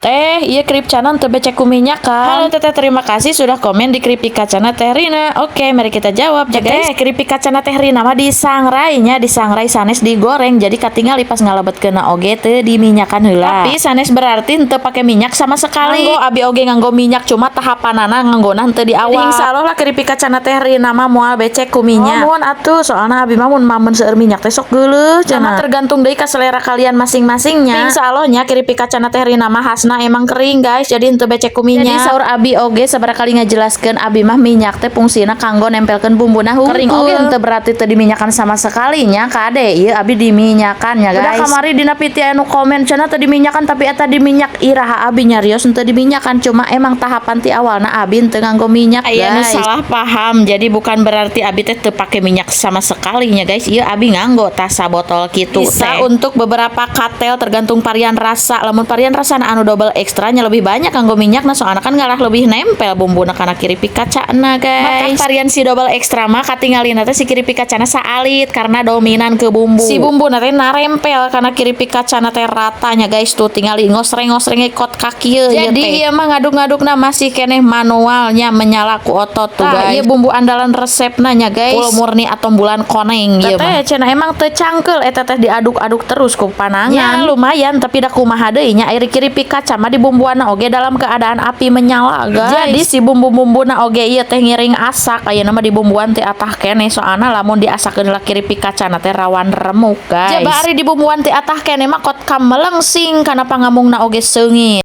Teh, ieu keripik teu becek ku minyak kan? Halo Teteh, terima kasih sudah komen di keripik kacana Teh Rina. Oke, mari kita jawab ya, guys. Teh, keripik kacana Teh Rina mah disangrai nya, disangrai sanes digoreng. Jadi katingali pas ngalebetkeunna oge teu diminyakan heula. Tapi sanes berarti henteu pake minyak sama sekali. Nganggo, abi oge nganggo minyak, cuma tahapanana nganggona henteu di awal. Jadi insyaallah lah keripik kacana Teh Rina mah moal becek ku minyak. Oh, muhun atuh, soalna abi mah mun mamen seueur minyak teh sok geuleuh cenah. Tergantung deui ka selera kalian masing-masingnya. Insyaallah nya keripik kacana Teh Rina mah khasna emang kering, guys, jadi henteu becek ku minyak. Jadi saur abi oge sabaraha kali ngajelaskeun, abi mah minyak teh fungsina kanggo nempelkeun bumbuna hungkul. Kering oge henteu berarti teu diminyakan sama sekali nya, kade ieu abi diminyakan ya, guys. Udah kamari dina piti anu komen cenah teu diminyakan, tapi eta diminyak. Iraha abi nyarios henteu diminyakan? Cuma emang tahapan ti awalna abi henteu nganggo minyak, guys. Aya nu salah paham, jadi bukan berarti abi teh teu pake minyak sama sekali nya, guys. Ieu abi nganggo tas sabotol kitu. Bisa untuk beberapa katel, tergantung varian rasa. Lamun varian rasana anu double ekstranya lebih banyak kanggo minyak, nah soalna kan ngalah lebih nempel bumbuna kana keripik kacana, guys. Maka varian si double ekstra mah katingalina teh si keripik kacana saalit karena dominan ke bumbu. Si bumbu teh narempel karena keripik kacana teh ratanya, guys. Tuh tingali ngosreng-ngosreng kot kaki. Jadi ieu mah ngaduk-ngadukna masih keneh manualnya, menyala ku otot tuh, guys. Ieu bumbu andalan resepna nya, guys. Full murni atau bulan koneng ieu mah. Teh cenah emang teu cangkeul eta teh diaduk-aduk terus ku panangan. Ya lumayan, tapi da kumaha deui nya, ari keripik kaca mah dibumbuanna oge dalam keadaan api menyala, guys. Jadi si bumbu-bumbuna oge ieu teh ngiring asak. Ayeuna mah dibumbuan teh atah keneh, soalna lamun diasakeun heula keripik kacana teh rawan remuk, guys. Jaba ari dibumbuan teh atah keneh mah kot kamelengsing kana pangamungna oge seungit.